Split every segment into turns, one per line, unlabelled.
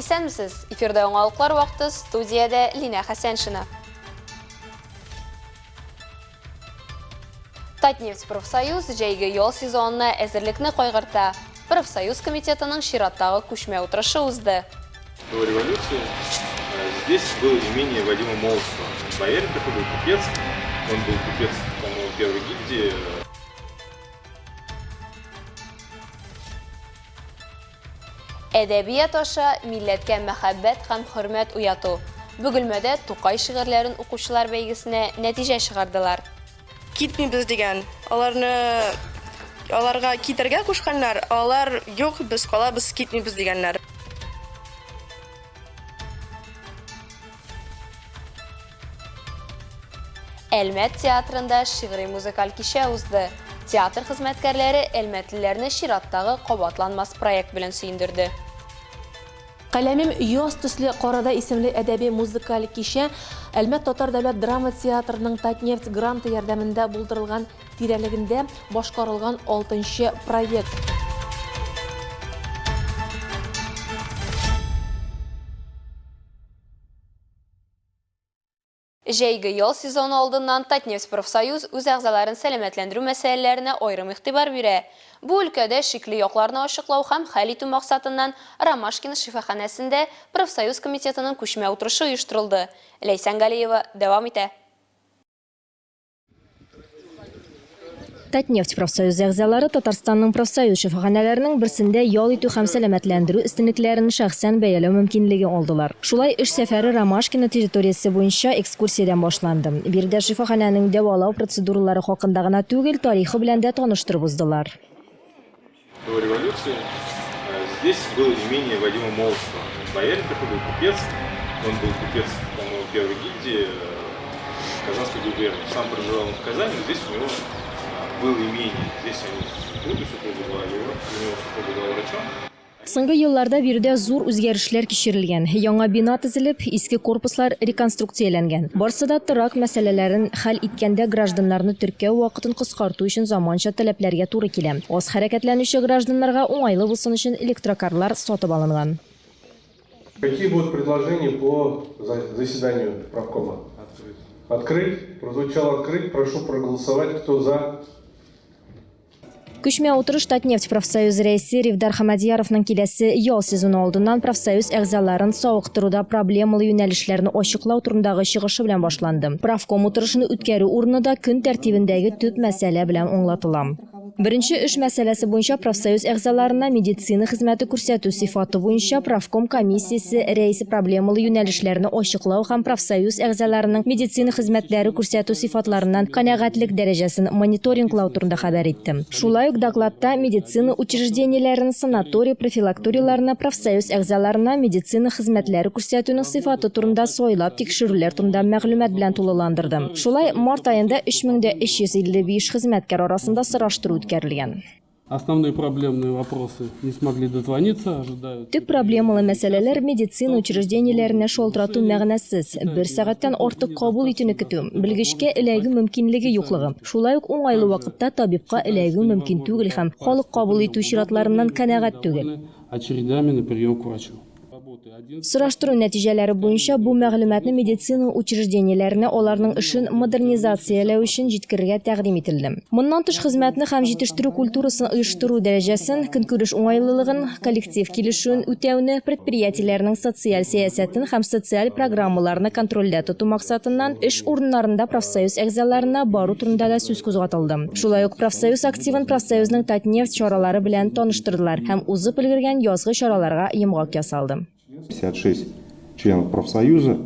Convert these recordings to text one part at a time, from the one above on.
Исәнмесез! Эфирда яңалыклар вакыты, студиядә Линә Хәсәншина. Татнефть профсоюз җәйге ял сезонына әзерлекне кайгырта. Профсоюз комитетының чираттагы күчмә утырышы узды.
До революции э, здесь было имение Вадима Молотова. Боярин такой был купец, он был купец, по-моему, первой гильдии.
Әдәбият аша милләткә мәхәббәт һәм хөрмәт уяту. Бөгелмәдә Тукай шигырьләрен укучылар бәйгесенә нәтиҗә чыгардылар.
Китмибез дигән. Аларны аларга китәргә кушканнар, ә алар юк, без калабыз, китмибез дигәннәр.
Әлмәт театрында шигъри музыкаль кичә узды. Театр хезмәткәрләре әлмәтлеләрне чираттагы кабатланмас проект белән сөендерде.
Каләмем яз төсле карада исемле әдәби музыкаль кичә Әлмәт татар дәүләт драма театрының Татнефть гранты ярдәмендә булдырылган тирәлегендә башкарылган алтынчы проект.
Җәйге ял сезоны алдыннан Татнефть профсоюз үз әгъзаларын сәламәтләндерү мәсьәләләренә аерым игътибар бирә. Бу өлкәдә шикле якларны ачыклау һәм хәл итү максатыннан Ромашкино шифаханәсендә профсоюз комитетының күчмә утырышы оештырылды. Ләйсән Галиева дәвам итә.
Татнефть профсоюзы әгъзалары Татарстанның профсоюз шифаханәләренең берсендә ял итү һәм сәламәтләндерү өстенлекләрен шәхсән бәяләү мөмкинлеге алдылар. Шулай эш сәфәре Ромашкино территориясе буенча экскурсиядән башланды. Биредә шифаханәнең дәвалау процедуралары хакында гына түгел, тарихы белән дә таныштырып уздылар.
До революции э, здесь было имение Вадима Молотова. Боярин такой был купец, он был купец, по-моему, первой гильдии э, Казанской губернии. Сам проживал он в Казани, но здесь у него э, было имение. Здесь они с супругой, супруга была его, у него супруга была врачом.
Соңгы елларда биредә зур үзгәрешләр кичерелгән. Яңа бина төзелеп, иске корпуслар реконструкцияләнгән. Барсы да торак мәсьәләләрен хәл иткәндә гражданнарны теркәү вакытын кыскарту өчен заманча таләпләргә туры килә. Аз хәрәкәтләнүче гражданнарга уңайлы булсын өчен электрокарлар сатып алынган.
Какие будут предложения по заседанию профкома? Открыть. Открыть. Прозвучало открыть. Прошу проголосовать. Кто за?
Күчмә утырыш Татнефть профсоюзы рәисе Ревдар Хамадьяровның киләсе ял сезоны алдыннан профсоюз әгъзаларын савыктыруда проблемалы юнәлешләрне ачыклау турындагы чыгышы белән башланды. Профком утырышын үткәрү урыны да көн тәртибендәге төп мәсьәлә белән аңлатыла. Беренче эш мәсьәләсе буенча профсоюз әгъзаларына медицина хезмәте күрсәтү сыйфаты буенча профком комиссиясе рәисе проблемалы юнәлешләрне ачыклау һәм профсоюз әгъзаларының медицина хезмәтләре күрсәтү сыйфатларыннан канәгатьлек дәрәҗәсен мониторинглау турында хәбәр итте. Шулай ук докладта медицина учреждениеләрен, санаторий-профилакторийларны профсоюз әгъзаларына медицина хезмәтләре күрсәтүнең сыйфаты турында сайлап тикшерүләр турында мәгълүмат белән тулыландырды. Шулай, март аенда 3355 хезмәткәр арасында сораштыру үткәрелгән.
Основные проблемные вопросы не смогли дозвониться, ожидают.
Төп проблемалы мәсьәләләр медицина учреждениеләренә шалтырату мәгънәсез, бер сәгатьтән артык кабул итүне көтү, белгечкә эләгү мөмкинлеге юклыгы, шулай ук уңайлы вакытта табибка эләгү мөмкин түгел һәм халык кабул итү чиратларыннан канәгать түгел.
Очередями на прием к врачу.
Сораштыру нәтиҗәләре буенча бу мәгълүматны медицина учреждениеләренә аларның эшен модернизацияләү өчен җиткерергә тәкъдим ителде. Моннан тыш, хезмәтне һәм җитештерү культурасын оештыру дәрәҗәсен, көнкүреш уңайлылыгын, коллектив килешүен үтәүне, предприятиеләрнең социаль сәясәтен һәм социаль программаларны контрольдә тоту максатыннан эш урыннарында профсоюз әгъзаларына бару турында да сүз кузгатылды. Шулай ук профсоюз активын профсоюзның Татнефть чаралары белән таныштырдылар һәм узып өлгергән язгы чараларга йомгак ясалды.
56 членов профсоюза.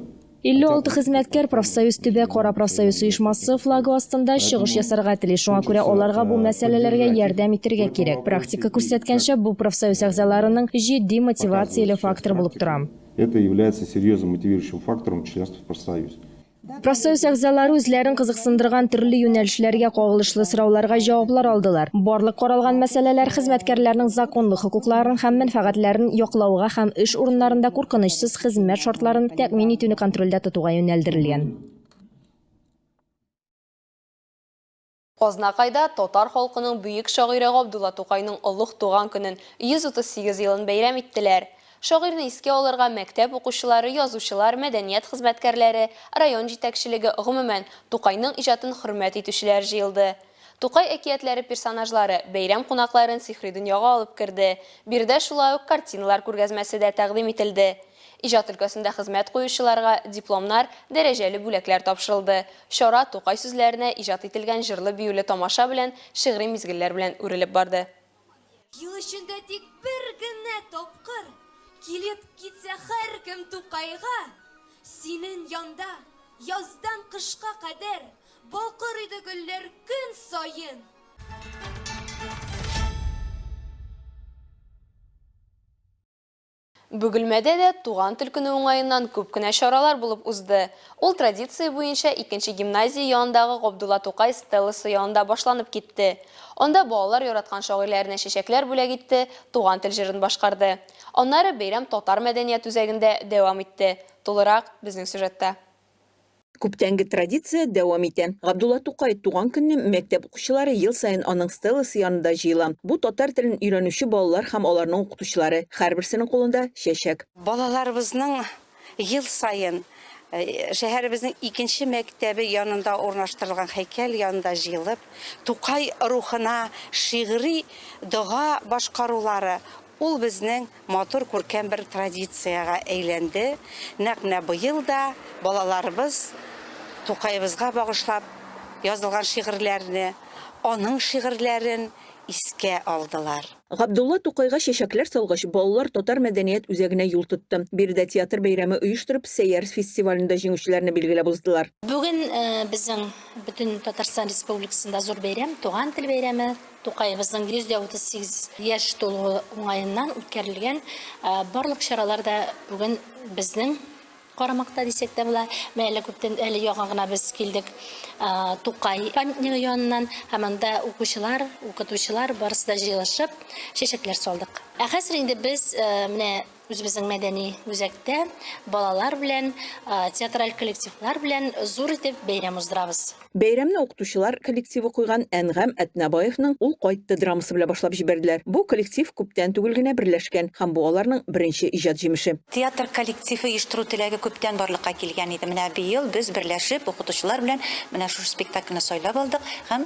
56 хезмәткәр профсоюз төбәкара профсоюз оешмасы флагы астында чыгыш ясарга тели, шуңа күрә аларга бу мәсьәләләргә ярдәм итәргә кирәк. Практика күрсәткәнчә, бу профсоюз әгъзаларының җитди мотивацияле факторы булып тора.
Это является серьезным мотивирующим фактором членства в профсоюзе.
Профсоюз әгъзалары үзләрен кызыксындырган төрле юнәлешләргә кагылышлы сорауларга җаваплар алдылар. Барлык каралган мәсьәләләр хезмәткәрләрнең законлы хокукларын һәм мәнфәгатьләрен яклауга һәм эш урыннарында куркынычсыз хезмәт шартларын тәэмин итүне контрольдә тотуга юнәлдерелгән.
Азнакайда татар халкының бөек шагыйре Габдулла Тукайның олуг туган көнен, 138 елын бәйрәм иттеләр. Шагыйрьне искә алырга мәктәп укучылары, язучылар, мәдәният хезмәткәрләре, район җитәкчелеге, гомумән, Тукайның иҗатын хөрмәт итүчеләр җыелды. Тукай әкиятләре персонажлары бәйрәм кунакларын сихри дөньяга алып керде. Биредә шулай ук картиналар күргәзмәсе дә тәкъдим ителде. Иҗат өлкәсендә хезмәт куючыларга дипломнар, дәрәҗәле бүләкләр тапшырылды. Чара Тукай сүзләренә иҗат ителгән җырлы-биюле тамаша белән, шигъри мизгелләр белән үрелеп барды.
Ел эчендә тик бер генә тапкыр Килеп китсә һәркем Тукайга, Синен янда яздан кышка кадәр Балкыр иде гөлләр көн саен.
Бөгелмәдә дә Туган тел көне уңаеннан күп кенә чаралар булып узды. Ул традиция буенча икенче гимназия янындагы Габдулла Тукай стелласы янында башланып китте. Анда балалар яраткан шагыйрьләренә чәчәкләр бүләк итте, Туган тел җырын башкарды. Аннары бәйрәм Татар мәдәният үзәгендә дәвам итте. Тулырак, безнең сюжетта.
Күптәнге традиция дәвам итә. Габдулла Тукай туган көнне мәктәп укучылары ел саен аның стеласы янында җыела. Бу татар телен өйрәнүче балалар һәм аларның укытучылары. Һәрберсенең кулында чәчәк.
Балаларыбызның ел саен шәһәребезнең икенче мәктәбе янында урнаштырылган һәйкәл янында җыелып, Тукай рухына шигъри дога башкарулары, ул безнең Матур, күркәм бер традициягә әйләнде. Нәкъ менә быел да балаларыбыз Тукаебызга багышлап язылган шигырьләрне, аның шигырьләрен искә алдылар.
Габдулла Тукайга чәчәкләр салгач, балалар Татар мәдәният үзәгенә юл тотты. Биредә театр бәйрәме оештырып, Сәйяр фестивалендә җиңүчеләрне билгеләп уздылар.
Бүген безнең бөтен Татарстан Республикасында зур бәйрәм, Туган тел бәйрәме. Тукаебызның 138 яшь тулуы уңаеннан үткәрелгән барлык чаралар да бүген безнең карамакта дисәк тә була. Менә әле күптән, әле яңа гына без килдек Тукай памятнигы яныннан һәм анда укучылар, укытучылар барысы да җыелышып чәчәкләр салдык. Ә хәзер инде без менә Үзебезнең мәдәни үзәктә балалар белән, театраль коллективлар белән зур итеп бәйрәм уздырабыз.
Бәйрәмне укытучылар коллективы куйган Әнгам Әтнабаевның Ул кайтты драмасы белән башлап җибәрделәр. Бу коллектив күптән түгел генә берләшкән һәм бу аларның беренче иҗат җимеше.
Театр коллективы оештыру теләге күптән барлыкка килгән иде. Менә быел без берләшеп, укытучылар белән менә шушы спектакльне сайлап алдык һәм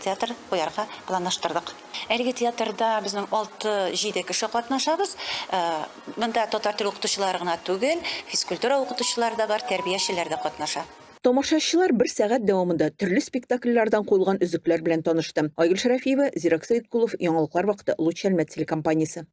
Театр куярга планлаштырдык. Әлеге театрда безнең алты-җиде кеше катнашабыз. Монда татар теле укытучылары гына түгел, физкультура укытучылары да бар, тәрбиячеләр дә катнаша.
Тамашачылар бер сәгать дәвамында төрле спектакльләрдән куелган өзекләр белән танышты. Айгөл Шәрәфиева, Зирәк Сәеткулов, Яңалыклар вакыты, Луч Әлмәт телекомпаниясе.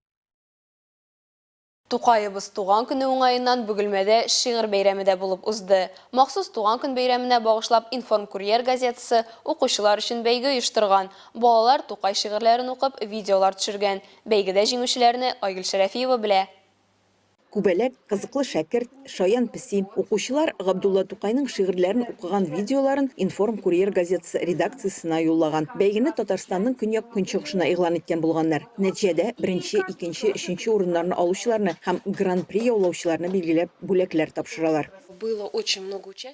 Тукаебыз туган көне уңаеннан Бөгелмәдә шигырь бәйрәме дә булып узды. Махсус туган көн бәйрәменә багышлап Информкурьер газетасы укучылар өчен бәйге оештырган. Балалар Тукай шигырьләрен укып, видеолар төшергән. Бәйгедә җиңүчеләрне Айгөл Шәрәфиева белә.
Күбәләк, кызыклы шәкерт, шаян песи. Укучылар Габдулла Тукайның шигырьләрен укыган видеоларын Информкурьер газетасы редакциясенә юллаган. Бәйгене Татарстанның көньяк-көнчыгышына игълан иткән булганнар. Нәтиҗәдә, беренче, икенче, өченче урыннарны алучыларны һәм Гран-при яулаучыларны билгеләп, бүләкләр тапшыралар.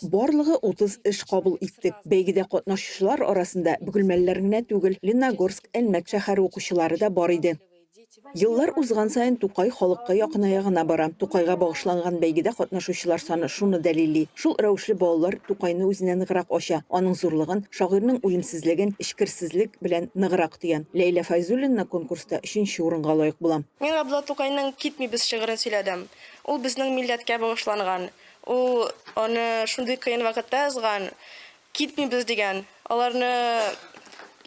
Барлыгы 30 эш кабул иттек. Бәйгедә катнашучылар арасында бөгелмәлеләр генә түгел, Ленногорск, Әлмәт шәһәре укучылары да бар иде. Еллар узган саен Тукай халыкка якыная гына бара. Тукайга багышланган бәйгедә катнашучылар саны шуны дәлилли. Шул рәвешле балалар Тукайны үзенә ныграк ача, аның зурлыгын, шагыйрьнең үлемсезлеген, эчкерсезлек белән ныграк тоя. Ләйлә Фәйзуллина конкурста өченче урынга лаек була.
Мин Габдулла Тукайның Китмибез шигырен сөйләдем. Ул безнең милләткә багышланган. Ул аны шундый кыен вакытта язган. Китмибез дигән. Аларны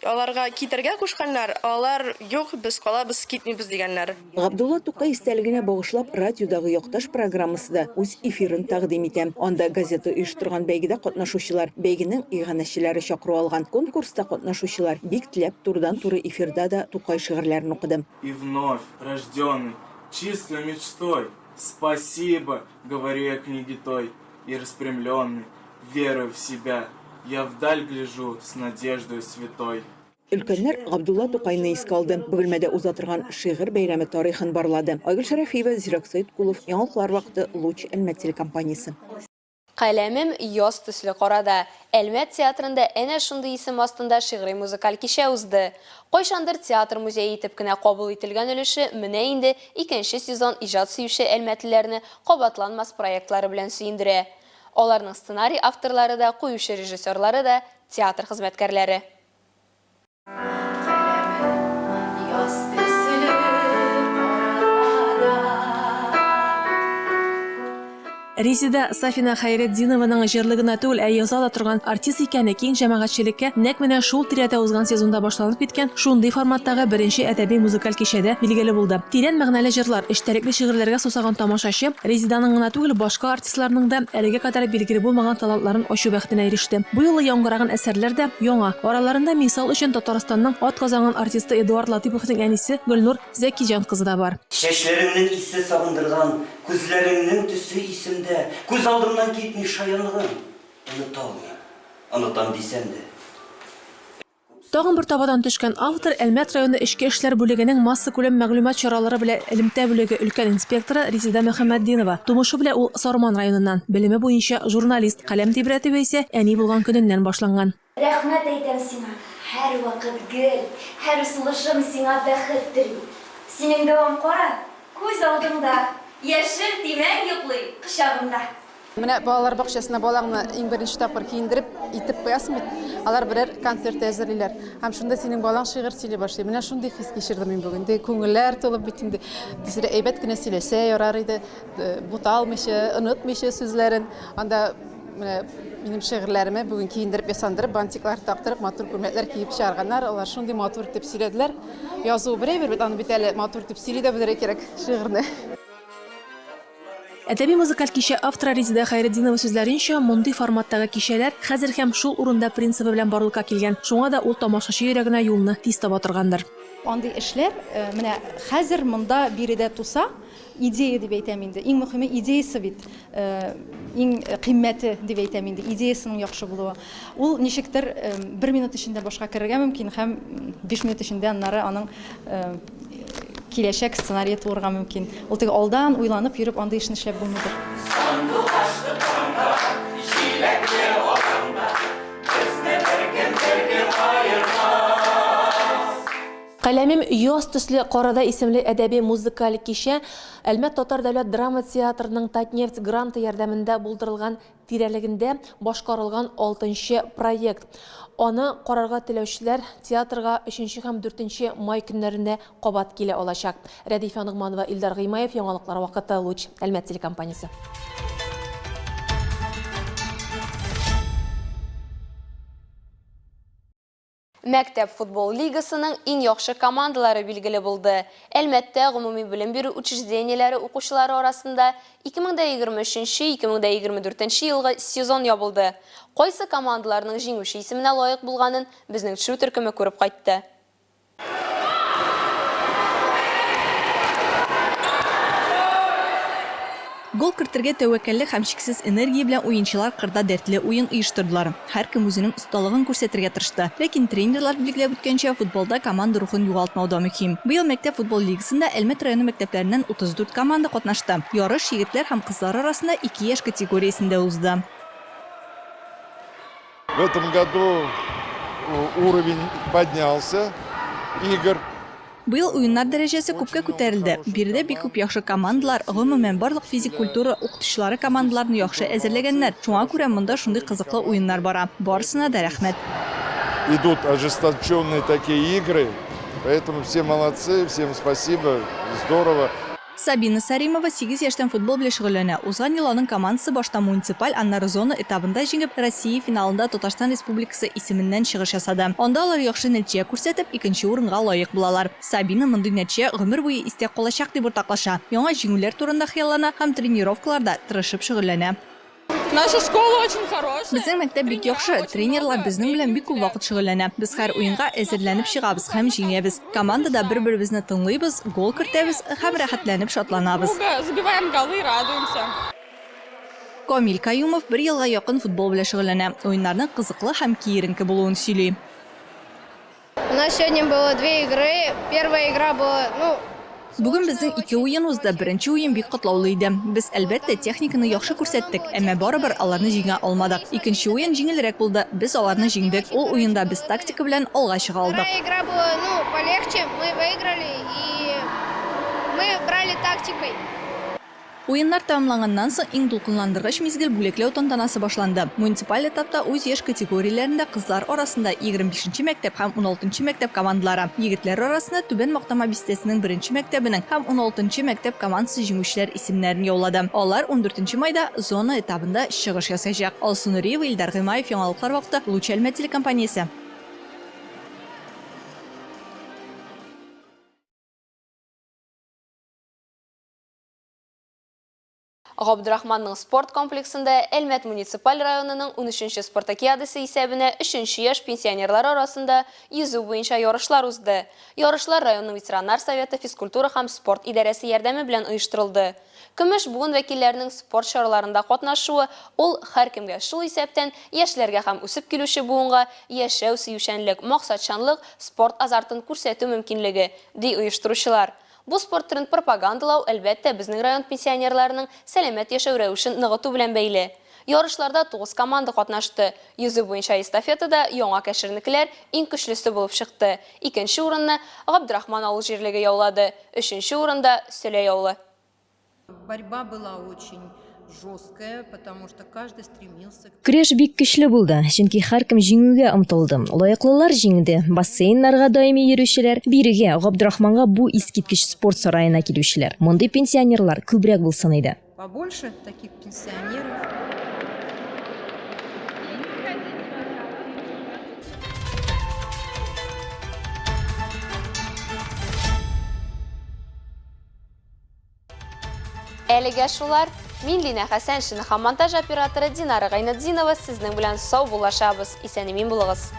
аларга китәргә кушканнар, ә алар, юк, без калабыз, китмибез дигәннәр.
Габдулла Тукай истәлегенә багышлап радиодагы Якташ программасы да үз эфирын тәкъдим итә. Анда газета оештырган бәйгедә катнашучылар, бәйгенең иганәчеләре чакыру алган. Конкурста катнашучылар бик теләп турыдан-туры эфирда да Тукай шигырьләрен укыды.
И вновь рожденный чистой мечтой, Спасибо, говорю я книге той, И распрямленный, верою в себя, Я вдаль гляжу с надеждою святой.
Өлкәннәр Габдулла Тукайны искә алды, Бөгелмәдә уза торган шигырь бәйрәме тарихын барлады. Айгөл Шәрәфиева, Зирәк Сәеткулов, Яңалыклар вакыты, Луч, Әлмәт телекомпаниясе.
Каләмем яз төсле карада. Әлмәт театрында әнә шундый исем астында шигъри-музыкаль кичә узды. Кайчандыр театр музее итеп кенә кабул ителгән өлеше менә инде икенче сезон иҗат сөюче әлмәтлеләрне кабатланмас проектлары белән сөендерә. Аларның сценарий авторлары да, куючы режиссерлары да, театр хезмәткәрләре.
Резеда Сафина Хәйретдинованың җырлый гына түгел, ә яза да торган артист икәне киң җәмәгатьчелеккә нәкъ менә шул тирәдә узган сезонда башланып киткән шундый форматтагы беренче әдәби-музыкаль кичәдә билгеле булды. Тирән мәгънәле җырлар, эчтәлекле шигырьләргә сусаган тамашачы Резеданың гына түгел, башка артистларның да әлегә кадәр билгеле булмаган талантларын ачу бәхетенә иреште. Бу юлы яңгыраган әсәрләр дә яңа. Араларында, мисал өчен, Татарстанның атказанган артисты Эдуард Латыйповның әнисе Гөлнур Зәкиҗан кызы да бар.
Чәчләреңнең исе сагындырган, Күзләреңнең төсе исемдә, Күз алдымнан китми шаянлыгың, Оныта алмыйм, онытам дисәм дә.
Тагын бер табадан төшкән автор, Әлмәт районы эчке эшләр бүлегенең массакүләм мәгълүмат чаралары белән элемтә бүлеге өлкән инспекторы Резеда Мөхәммәтдинова. Тумышы белән ул Сарман районыннан. Белеме буенча журналист, каләм тибрәтүе исә әни булган көненнән башланган.
Рәхмәт әйтәм сиңа, һәрвакыт гел, һәр сулышым сиңа бәхет тели. Синең дәвам кара, күз алдыңда, яшел тимәң йоклый кочагымда.
Менә балалар бакчасына балаңны иң беренче тапкыр киендереп, илтеп куясың бит, алар берәр концерт әзерлиләр. Һәм шунда синең балаң шигырь сөйли башлый. Менә шундый хис кичердем мин бүген. Теге күңелләр тулып бит инде. Тизрәк әйбәт кенә сөйләсә ярар иде, буталмыйча, онытмыйча сүзләрен. Анда менә минем шигырьләремә бүген киендереп, ясандырып, бантиклар тактырып, матур күлмәкләр киеп чыгарганнар. Алар шундый матур итеп сөйләделәр. Язуы бер әйбер бит, аны бит әле матур итеп сөйли дә белергә кирәк шигырьне.
Әдәби-музыкаль кичә авторы Резеда Хәйретдинова сүзләренчә, мондый форматтагы кичәләр хәзер һәм шул урында принцибы белән барлыкка килгән, шуңа да ул тамашачы йөрәгенә юлны тиз таба торгандыр.
Андый эшләр менә хәзер монда биредә туса, идея дип әйтәм инде, иң мөхиме идеясе бит, иң кыйммәте дип әйтәм инде, идеясының яхшы булуы. Ул ничектер бер минут эчендә башка керергә мөмкин һәм биш минут эчендә аннары аның Киләчәк сценарие туырга мөмкин. Ул теге алдан уйланып йөреп андый эшне эшләп булмыйдыр.
Сандугачлы таңда, җиләкле аланда, Безне беркем беркем аермас.
Каләмем яз төсле карада исемле әдәби-музыкаль кичә Әлмәт татар дәүләт драма театрының Татнефть гранты ярдәмендә булдырылган тирәлегендә башкарылган алтынчы проект. Аны карарга теләүчеләр театрга өченче һәм дүртенче май көннәрендә кабат килә алачак. Рәдифә Ногманова, Илдар Гыймаев, Яңалыклар вакыты, Луч, Әлмәт телекомпаниясе.
Мәктәп футбол лигасының иң яхшы командалары билгеле булды. Әлмәттә гомуми белем бирү учреждениеләре укучылары арасында 2023-2024 елгы сезон ябылды. Кайсы командаларның җиңүче исеменә лаек булганын безнең төшерү төркеме күреп кайтты.
Гол кертергә тәвәккәллек һәм чиксез энергия белән уенчылар кырда дәртле уен оештырдылар. Һәркем үзенең осталыгын күрсәтергә тырышты. Ләкин тренерлар билгеләп үткәнчә, футболда команда рухын югалтмау да мөһим. Быел мәктәп футбол лигасында Әлмәт районы мәктәпләреннән 34 команда катнашты. Ярыш егетләр һәм кызлар арасында ике яшь категориясендә узды.
В этом году уровень поднялся игр.
Быел уеннар дәрәҗәсе күпкә күтәрелде. Биредә бик күп яхшы командалар, гомумән, барлык физик культура укытучылары командаларны яхшы әзерләгәннәр. Шуңа күрә монда шундый кызыклы уеннар бара. Барысына да рәхмәт.
Идут ожесточенные такие игры, поэтому все молодцы, всем спасибо, здорово.
Сабина Саримова сигез яшьтән футбол белән шөгыльләнә. Узган ел аның командасы башта муниципаль, аннары зона этабында җиңеп, Россия финалында Татарстан Республикасы исеменнән чыгыш ясады. Анда алар яхшы нәтиҗә күрсәтеп, икенче урынга лаек булалар. Сабина мондый нәтиҗә гомер буе истә калачак дип уртаклаша. Яңа җиңүләр турында хыяллана һәм тренировкаларда тырышып шөгыльләнә.
Наша школа очень хорошая.
Безнең мәктәп бик яхшы, тренерлар безнең белән бик күп вакыт шөгыльләнә. Без һәр уенга әзерләнеп чыгабыз һәм җиңәбез. Командада бер-беребезне тыңлыйбыз, гол кертәбез һәм рәхәтләнеп шатланабыз.
Забиваем голы, радуемся.
Камил Каюмов бер елга якын футбол белән шөгыльләнә. Уеннарның кызыклы һәм киеренке булуын сөйли.
У нас сегодня было две игры. Первая игра была, ну,
Бүген безнең ике уен узды. Беренче уен бик катлаулы иде. Без, әлбәттә, техниканы яхшы күрсәттек, әмма барыбер аларны җиңә алмадык. Икенче уен җиңелрәк булды, без аларны җиңдек. Ул уенда без тактика белән алга чыга алдык.
Вторая игра была, ну, полегче, мы выиграли и мы брали тактикой.
Уеннар тәмамланганнан соң иң дулкынландыргыч мизгел, бүләкләү тантанасы башланды. Муниципаль этапта үз яшь категорияләрендә кызлар арасында 25 нче мәктәп һәм 16 нчы мәктәп командалары, егетләр арасында Түбән Мактама бистәсенең беренче мәктәбенең һәм 16 нчы мәктәп командасы җиңүчеләр исемнәрен яулады. Алар ундүртенче майда зона этабында чыгыш ясаячак. Алсу Нуриева, Илдар Гыймаев, Яңалыклар вакыты, Луч Әлмәт телекомпаниясе.
Габдрахманның спорт комплексында Әлмәт муниципаль районының унөченче спартакиадасы исәбенә өченче яшь пенсионерлар арасында йөзү буенча ярышлар узды. Ярышлар районның ветераннар советы, физкультура һәм спорт идарәсе ярдәме белән оештырылды. Көмеш буын вәкилләренең спорт чараларында катнашуы ул һәркемгә, шул исәптән, яшьләргә һәм үсеп килүче буынга яшәү сөючәнлек, максатчанлык, спорт азартын күрсәтү мөмкинлеге, ди оештыручылар. Бу спорт төрен пропагандалау, әлбәттә, безнең район пенсионерларының сәламәт яшәү рәвешен ныгыту белән бәйле. Ярышларда тугыз команда катнашты. Йөзү буенча эстафетада Яңа Кәшернекеләр иң көчлесе булып чыкты. Икенче урынны Габдрахман авыл җирлеге яулады, өченче урында, Сөләй авылы.
Борьба была очень жесткая, потому что каждый стремился.
Көрәш бик көчле булды, чөнки һәркем җиңүгә омтылды. Лаеклылар җиңде, бассейннарга даими йөрүчеләр, бирегә, Габдрахманга бу искиткеч спорт сараена килүчеләр. Мондый пенсионерлар күбрәк булсын иде.
Побольше таких пенсионеров.
Әлегә шулар. Мин Линә Хәсәншина һәм монтаж операторы Динара Гайнетдинова сезнең белән сау булашабыз. Исән-имин булыгыз.